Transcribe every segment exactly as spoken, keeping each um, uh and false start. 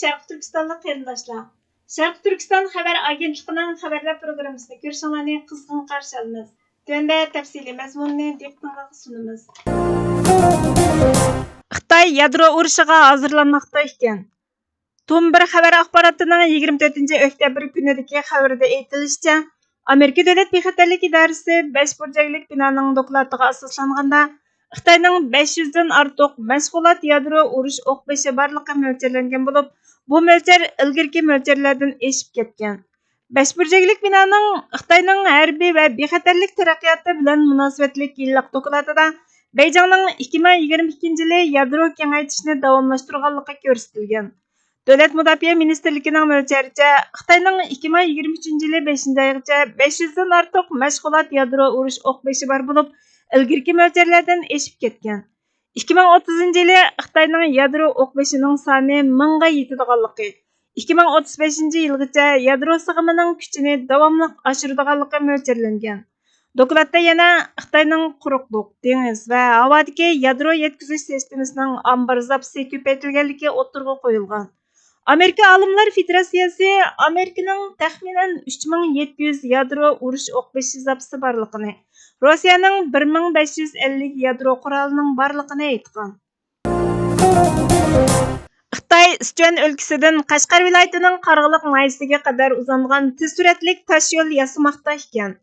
شەرقىي تۈركىستانلىق قېرىنداشلار، شەرقىي تۈركىستان خەۋەر ئاگېنتلىقىنىڭ خەۋەرلەر پروگراممىسىنى كۆرۈشۈڭلارنى قىزغىن قارشى ئالىمىز. تۆۋەندە تەپسىلىي مەزمۇننى دىققىتىڭلارغا سۇنىمىز. خىتاي يادرو ئۇرۇشىغا ھازىرلانماقتا ئىكەن. توم بىر خەۋەر ئاخباراتىنىڭ يىگىرمە تۆتىنچى ئۆكتەبىر كۈنىدىكى خەۋىرىدە ئېيتىلىشىچە، ئامېرىكا دۆلەت بىخەتەرلىك ئىدارىسى بەش بۇرجەكلىك بىنانىڭ دوكلاتىغا ئاساسلانغاندا، خىتاينىڭ بەش يۈزدىن ئارتۇق مەشغۇلات يادرو ئۇرۇش ئوق بېشى بارلىقى مۆلچەرلەنگەن بولۇپ، بۇ مۆلچەر ئىلگىرىكى مۆلچەرلەردىن ئېشىپ كەتكەن. بەش بۇرجەكلىك بىنانىڭ خىتاينىڭ ھەربىي ۋە بىخەتەرلىك تەرەققىياتى بىلەن مۇناسىۋەتلىك يىللىق دوكلاتىدا بېيجىڭنىڭ ئىككى مىڭ يىگىرمە ئىككىنچى يىلى يادرو كېڭەيتىشنى داۋاملاشتۇرغانلىقى كۆرسىتىلگەن. دۆلەت مۇداپىئە مىنىستىرلىكىنىڭ مۆلچەرىچە، خىتاينىڭ ئىككى مىڭ يىگىرمە ئۈچىنچى يىلى بەشىنچى ئايغىچە بەش يۈزدىن ئارتۇق مەشغۇلات يادرو ئۇرۇش ئوق بېشى بار بولۇپ، ئىلگىرىكى مۆلچەرلەردىن ئېشىپ كەتكەن. ئىككى مىڭ ئوتتۇزىنچى يىلى خىتاينىڭ يادرو ئوق بېشىنىڭ سانى مىڭغا يېتىدىغانلىقى، ئىككى مىڭ ئوتتۇز بەشىنچى يىلغىچە يادرو سىغىمىنىڭ كۈچىنى داۋاملىق ئاشۇرىدىغانلىقى مۆلچەرلەنگەن. دوكلاتتا يەنە خىتاينىڭ قۇرۇقلۇق، دېڭىز ۋە ھاۋادىكى يادرو يەتكۈزۈش سىستېمىسىنىڭ ئامبار زاپىسى كۆپەيتىلگەنلىكى ئوتتۇرىغا قويۇلغان. ئامېرىكا ئالىملار فېدېراتسىيەسى ئامېرىكىنىڭ تەخمىنەن ئۈچ مىڭ يەتتە يۈز يادرو ئۇرۇش ئوق بېشى زاپىسى بارلىقىنى، روسىيەنىڭ بىر مىڭ بەش يۈز ئەللىك يادرو قورالىنىڭ بارلىقىنى ئېيتقان. خىتاي سىچۈەن ئۆلكىسىدىن قەشقەر ۋىلايىتىنىڭ قارىغىلىق ناھىيەسىگە قەدەر ئۇزانغان تېز سۈرئەتلىك تاشيول ياسىماقتا ئىكەن.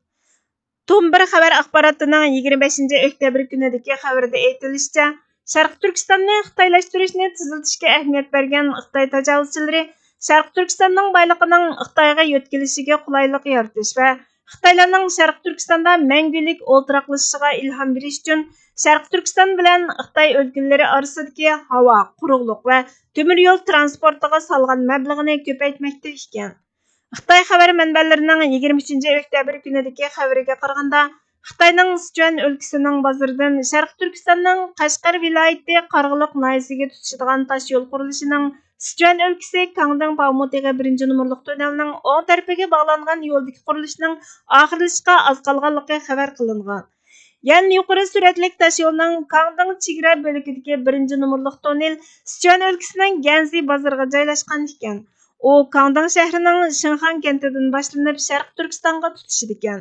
توم بىر خەۋەر ئاخباراتىنىڭ يىگىرمە بەشىنچى ئۆكتەبىر كۈنىدىكى خەۋىرىدە ئېيتىلىشىچە، شەرقىي تۈركىستاننى خىتايلاشتۇرۇشنى تېزلىتىشكە ئەھمىيەت بەرگەن خىتاي تاجاۋۇزچىلىرى شەرقىي تۈركىستاننىڭ بايلىقىنىڭ خىتايغا يۆتكىلىشىگە قولايلىق يارىتىش ۋە خىتايلارنىڭ شەرقىي تۈركىستاندا مەڭگۈلۈك ئولتۇراقلىشىشىغا ئىلھام بېرىش ئۈچۈن شەرقىي تۈركىستان بىلەن خىتاي ئۆلكىلىرى ئارىسىدىكى ھاۋا، قۇرۇقلۇق ۋە تۆمۈر يول تىرانسپورتىغا سالغان مەبلىغىنى كۆپەيتمەكتە ئىكەن. خىتاي خەۋەر مەنبەلىرىنىڭ يىگىرمە ئۈچىنچى ئۆكتەبىر كۈنىدىكى خەۋىرىگە قارىغاندا، خىتاينىڭ سىچۈەن ئۆلكىسىنىڭ بازىرىدىن شەرقىي تۈركىستاننىڭ قەشقەر ۋىلايىتى قارىغۇلۇق ناھىيەسىگە تۇتىشىدىغان تاشيول قۇرۇلۇشىنىڭ سىچۈەن ئۆلكىسى كاڭدىڭ پاۋمۇتىغا بىرىنچى نومۇرلۇق تۈننېلىنىڭ ئوڭ تەرىپىگە باغلانغان يولدىكى قۇرۇلۇشىنىڭ ئاخىرلىشىشقا ئاز قالغانلىقى خەۋەر قىلىنغان. يەنە يۇقىرى سۈرئەتلىك تاشيولنىڭ كاڭدىڭ چېگرا بۆلىكىدىكى بىرىنچى نومۇرلۇق توننېل سىچۈەن ئۆلكىسىنىڭ گەنزى بازىرىغا جايلاشقان ئىكەن. ئۇ كاڭدىڭ شەھىرىنىڭ شىڭخاڭ كەنتىدىن باشلىنىپ، شەرقىي تۈركىستانغا تۇتىشىدىكەن.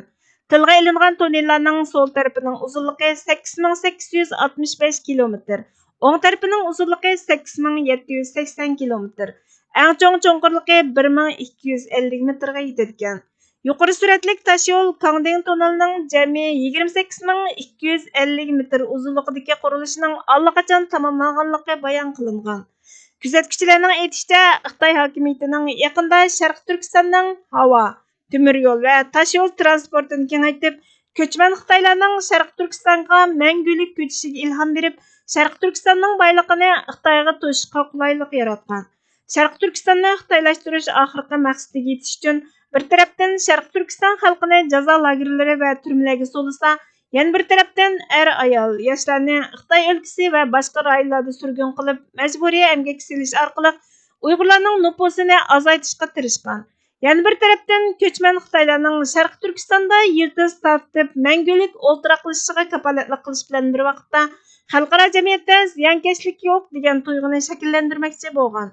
تىلغا ئېلىنغان توننېللارنىڭ سول تەرىپىنىڭ ئۇزۇنلۇقى سەككىز مىڭ سەككىز يۈز ئاتمىش بەش كىلومېتىر، ئوڭ تەرىپىنىڭ ئۇزۇنلۇقى سەككىز مىڭ يەتتە يۈز سەكسەن كىلومېتىر، ئەڭ چوڭ چوڭقۇرلۇقى بىر مىڭ ئىككى يۈز ئەللىك مېتىرغا يېتىدىكەن. يۇقىرى سۈرئەتلىك تاشيول كاڭدىڭ توننېلىنىڭ جەمئىي يىگىرمە سەككىز مىڭ ئىككى يۈز ئەللىك مېتىر ئۇزۇنلۇقىدىكى قۇرۇلۇشىنىڭ ئاللىقاچان تاماملانغانلىقى بايان قىلىنغان. كۆزەتكۈچىلەرنىڭ ئېيتىشىچە، خىتاي ھاكىمىيىتىنىڭ يېقىندا شەرقىي تۈركىستاننىڭ ھاۋا، تۆمۈر يول ۋە تاش يول تىرانسپورتىنى كېڭەيتىپ، كۆچمەن خىتايلارنىڭ شەرقىي تۈركىستانغا مەڭگۈلۈك كۆچۈشىگە ئىلھام بېرىپ، شەرقىي تۈركىستاننىڭ بايلىقىنى خىتايغا توشۇشقا قولايلىق ياراتقان. شەرقىي تۈركىستاننى خىتايلاشتۇرۇش ئاخىرقى مەقسىتىگە يېتىش ئۈچۈن، بىر تەرەپتىن شەرقىي تۈركىستان خەلقىنى جازا لاگېرلىرى ۋە تۈرمىلەرگە سولىسا، يەنە بىر تەرەپتىن ئەر-ئايال، ياشلارنى خىتاي ئۆلكىسى ۋە باشقا رايونلاردا سۈرگۈن قىلىپ، مەجبۇرىي ئەمگەككە سېلىش ئارقىلىق ئۇيغۇرلارنىڭ نوپۇسىنى ئازايتىشقا تىرىشقان. يەنە بىر تەرەپتىن، كۆچمەن خىتايلارنىڭ شەرقىي تۈركىستاندا يىلتىز تارتىپ، مەڭگۈلۈك ئولتۇراقلىشىشىغا كاپالەتلىك قىلىش بىلەن بىر ۋاقىتتا، خەلقئارا جەمئىيەتتە زىيانكەشلىك يوق دېگەن تۇيغۇنى شەكىللەندۈرمەكچى بولغان.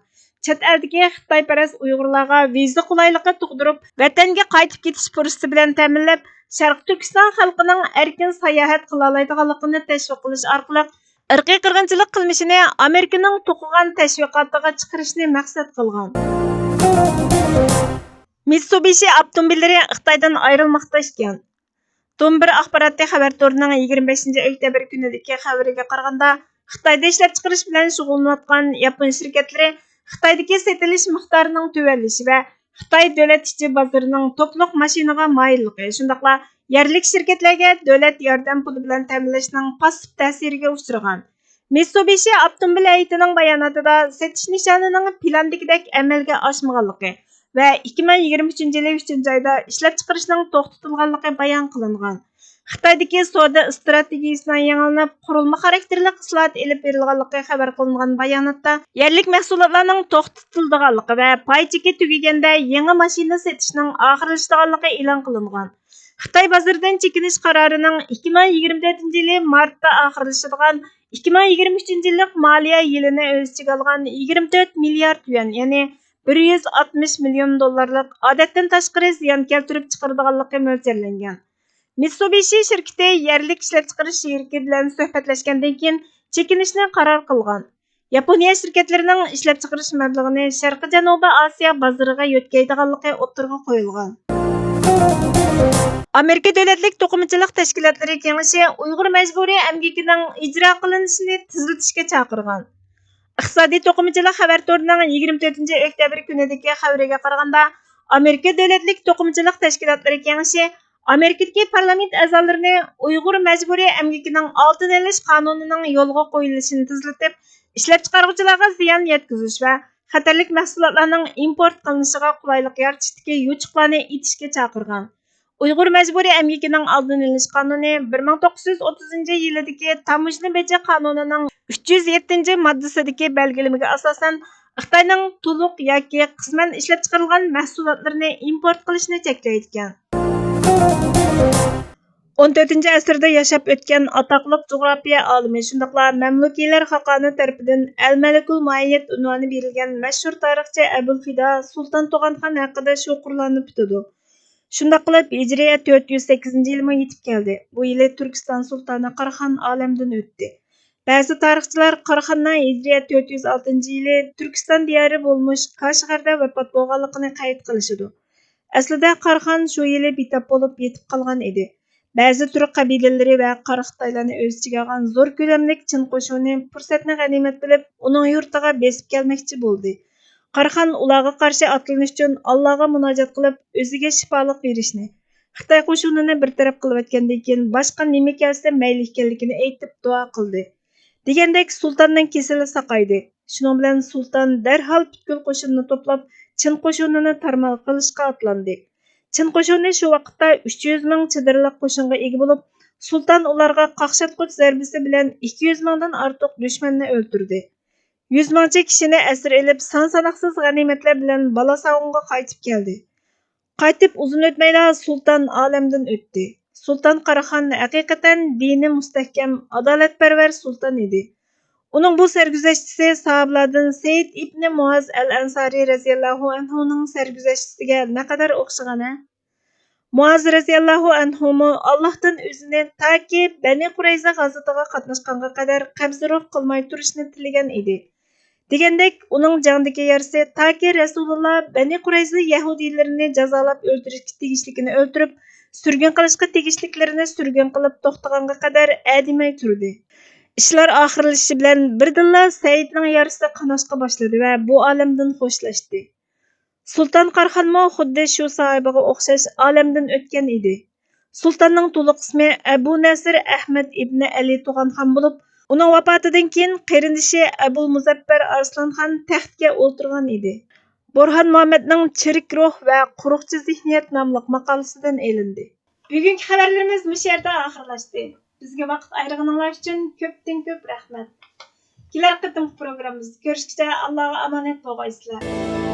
چەت ئەلدىكى خىتايپەرەس ئۇيغۇرلارغا ۋىزا قولايلىقى تۇغدۇرۇپ، ۋەتەنگە قايتىپ كېتىش پۇرسىتى بىلەن تەمىنلەپ، شەرقىي تۈركىستان خەلقىنىڭ ئەركىن ساياھەت قىلالايدىغانلىقىنى تەشۋىق قىلىش ئارقىلىق، ئىرقىي قىرغىنچىلىق قىلمىشىنى ئامېرىكىنىڭ توقۇغان تەشۋىقاتىغا چىقىرىشنى مەقسەت قىلغان. مىتسۇبىشى ئاپتوموبىللىرى خىتايدىن ئايرىلماقتا ئىكەن. توم بىر ئاخباراتى خەۋەر تورىنىڭ يىگىرمە بەشىنچى ئۆكتەبىر كۈنىدىكى خەۋىرىگە قارىغاندا، خىتايدا ئىشلەپچىقىرىش بىلەن شۇغۇللىنىۋاتقان ياپون شىركەتلىرى خىتايدىكى سېتىلىش مىقدارىنىڭ تۆۋەنلىشى ۋە خىتاي دۆلەت ئىچى بازىرىنىڭ توپلۇق ماشىنىغا مايىللىقى، شۇنداقلا يەرلىك شىركەتلەرگە دۆلەت ياردەم پۇلى بىلەن تەمىنلەشنىڭ پاسسىپ تەسىرىگە ئۇچرىغان. مىتسۇبىشى ئاپتوموبىل ھەيئىتىنىڭ باياناتىدا، سېتىش نىشانىنىڭ پىلاندىكىدەك ئەمەلگە ئاشمىغانلىقى ۋە ئىككى مىڭ يىگىرمە ئۈچىنچى يىلى ئۈچىنچى ئايدا ئىشلەپچىقىرىشنىڭ توختىتىلغانلىقى بايان قىلىنغان. خىتايدىكى سودا ئىستراتېگىيىسىنىڭ يېڭىلىنىپ، قۇرۇلما خاراكتېرلىك ئىسلاھات ئېلىپ بېرىلغانلىقى خەۋەر قىلىنغان باياناتتا، يەرلىك مەھسۇلاتلارنىڭ توختىتىلىدىغانلىقى ۋە پاي چېكى تۈگىگەندە يېڭى ماشىنا سېتىشنىڭ ئاخىرلىشىدىغانلىقى ئېلان قىلىنغان. خىتاي بازىرىدىن چېكىنىش قارارىنىڭ ئىككى مىڭ يىگىرمە تۆتىنچى يىلى مارتتا ئاخىرلىشىدىغان ئىككى مىڭ يىگىرمە ئۈچىنچى يىللىق مالىيە يىلىنى ئۆز ئىچىگە ئالغان يىگىرمە تۆت مىليارد يۈەن، يەنى بىر يۈز ئاتمىش مىليون دوللارلىق ئادەتتىن تاشقىرى زىيان كەلتۈرۈپ چىقىرىدىغانلىقى مۆلچەرلەنگەن. مىتسۇبىشى شىركىتى يەرلىك ئىشلەپچىقىرىش شېرىكى بىلەن سۆھبەتلەشكەندىن كېيىن چېكىنىشنى قارار قىلغان. ياپونىيە شىركەتلىرىنىڭ ئىشلەپچىقىرىش مەبلىغىنى شەرقىي جەنۇبىي ئاسىيا بازىرىغا يۆتكەيدىغانلىقى ئوتتۇرىغا قويۇلغان. ئامېرىكا دۆلەتلىك توقۇمىچىلىق تەشكىلاتلىرى كېڭىشى ئۇيغۇر مەجبۇرىي ئەمگىكىنىڭ ئىجرا قىلىنىشىنى تېزلىتىشكە چاقىرغان. ئىقتىسادىي توقۇمىچىلىق خەۋەر تورىنىڭ يىگىرمە تۆتىنچى ئۆكتەبىر كۈنىدىكى خەۋىرىگە قارىغاندا، ئامېرىكا دۆلەتلىك توقۇمىچىلىق تەشكىلاتلىرى كېڭىشى ئامېرىكىدىكى پارلامېنت ئەزالىرىنى ئۇيغۇر مەجبۇرىي ئەمگىكىنىڭ ئالدىنى ئېلىش قانۇنىنىڭ يولغا قويۇلۇشىنى تېزلىتىپ، ئىشلەپچىقارغۇچىلارغا زىيان يەتكۈزۈش ۋە خەتەرلىك مەھسۇلاتلارنىڭ ئىمپورت قىلىنىشىغا قولايلىق يارىتىشتىكى يوچۇقلارنى ئېتىشكە چاقىرغان. ئۇيغۇر مەجبۇرىي ئەمگىكىنىڭ ئالدىنى ئېلىش قانۇنى بىر مىڭ توققۇز يۈز ئوتتۇزىنچى يىلىدىكى تاموژنا بېجى قانۇنىنىڭ ئۈچ يۈز يەتتىنچى ماددىسىدىكى بەلگىلىمىگە ئاساسەن، خىتاينىڭ تولۇق ياكى قىسمەن ئىشلەپچىقىرىلغان مەھسۇلاتلىرىنى ئىمپورت قىلىشنى چەكلەيدىكەن. ئون تۆتىنچى ئەسىردە ياشاپ ئۆتكەن ئاتاقلىق جۇغراپىيە ئالىمى، شۇنداقلا مەملۇكىيلەر خاقانى تەرىپىدىن ئەل مەلىكۇل مۇئەييەد ئۇنۋانى بېرىلگەن مەشھۇر تارىخچى ئەبۇلفىدا سۇلتان تۇغانخان ھەققىدە شۇ قۇرلارنى پۈتىدۇ. شۇنداق قىلىپ، ھىجرىيە تۆت يۈز سەككىزىنچى يىلمۇ يېتىپ كەلدى. بۇ يىلى تۈركىستان سۇلتانى قاراخان ئالەمدىن ئۆتتى. بەزى تارىخچىلار قاراخاننىڭ ھىجرىيە تۆت يۈز ئالتىنچى يىلى تۈركىستان دىيارى بولمىش كاشغەردە ۋاپات بولغانلىقىنى قەيت قىلىشىدۇ. ئەسلىدە قاراخان شۇ يىلى بىتاپ بولۇپ يېتىپ قالغان ئىدى. بەزى تۈرك قەبىلىلىرى ۋە قارا خىتايلارنى ئۆز ئىچىگە ئالغان زور كۆلەملىك چىن قوشۇنى پۇرسەتنى غەنىيمەت بىلىپ، ئۇنىڭ يۇرتىغا بېسىپ كەلمەكچى بولدى. قاراخان ئۇلارغا قارشى ئاتلىنىش ئۈچۈن ئاللاغا مۇناجات قىلىپ، ئۆزىگە شىپالىق بېرىشنى، خىتاي قوشۇنىنى بىر تەرەپ قىلىۋەتكەندىن كېيىن باشقا نېمە كەلسە مەيلى ئىكەنلىكىنى ئېيتىپ دۇئا قىلدى. دېگەندەك سۇلتاننىڭ كېسىلى ساقايدى. شۇنىڭ بىلەن سۇلتان دەرھال پۈتكۈل قوشۇنىنى توپلاپ، چىن قوشۇنىنى تارمار قىلىشقا ئاتلاندى. چىن قوشۇنى شۇ ۋاقىتتا ئۈچ يۈز مىڭ چېدىرلىق قوشۇنغا ئىگە بولۇپ، سۇلتان ئۇلارغا قاقشاتقۇچ زەربىسى بىلەن ئىككى يۈز مىڭدىن ئارتۇق دۈشمەننى ئۆلتۈردى. يۈز مىڭچە كىشىنى ئەسىر ئېلىپ، سان ساناقسىز غەنىيمەتلەر بىلەن بالاساغۇنغا قايتىپ كەلدى. قايتىپ ئۇزۇن ئۆتمەيلا سۇلتان ئالەمدىن ئۆتتى. سۇلتان قاراخان ھەقىقەتەن دىنى مۇستەھكەم، ئادالەتپەرۋەر سۇلتان ئىدى. ئۇنىڭ بۇ سەرگۈزەشتىسى ساھابىلاردىن سەئىد ئىبنى مۇئاز ئەل ئەنسارى رەزىياللاھۇ ئەنھۇنىڭ سەرگۈزەشتىسىگە نەقەدەر ئوخشىغان-ھە! مۇئاز رەزىياللاھۇ ئەنھۇمۇ ئاللاھتىن ئۆزىنى تاكى بەنى قۇرەيزە غازىتىغا قاتناشقانغا قەدەر قەبزى روھ قىلماي تۇرۇشنى تىلىگەن ئىدى. دېگەندەك، ئۇنىڭ جەڭدىكى يارىسى تاكى رەسۇلۇللا بەنى قۇرەيزە يەھۇدىيلىرىنى جازالاپ ئۆلتۈرۈشكە تېگىشلىكىنى ئۆلتۈرۈپ، سۈرگۈن قىلىشقا تېگىشلىكلىرىنى سۈرگۈن قىلىپ توختىغانغا قەدەر ئەدىمەي تۇردى. ئىشلار ئاخىرلىشىشى بىلەن بىردىنلا سەئىدنىڭ يارىسى قاناشقا باشلىدى ۋە بۇ ئالەمدىن خوشلاشتى. سۇلتان قاراخانمۇ خۇددى شۇ ساھابىغا ئوخشاش ئالەمدىن ئۆتكەن ئىدى. سۇلتاننىڭ تولۇق ئىسمى ئەبۇ نەسىر ئەھمەد ئىبنى ئەلى تۇغانخان بولۇپ، ئۇنىڭ ۋاپاتىدىن كېيىن قېرىندىشى ئەبۇل مۇزەپپەر ئارسلانخان تەختكە ئولتۇرغان ئىدى. بۇرھان مۇھەممەدنىڭ چىرىك روھ ۋە قۇرۇقچە زېھنىيەت ناملىق ماقالىسىدىن ئېلىندى. بۈگۈنكى خەۋەرلىرىمىز مۇشۇ يەردە ئاخىرلاشتى. بىزگە ۋاقىت ئايرىغىنىڭلار ئۈچۈن كۆپتىن كۆپ رەھمەت. كېلەر قېتىمقى پروگراممىمىزدا كۆرۈشكىچە ئاللاغا ئامانەت بولغايسىلەر.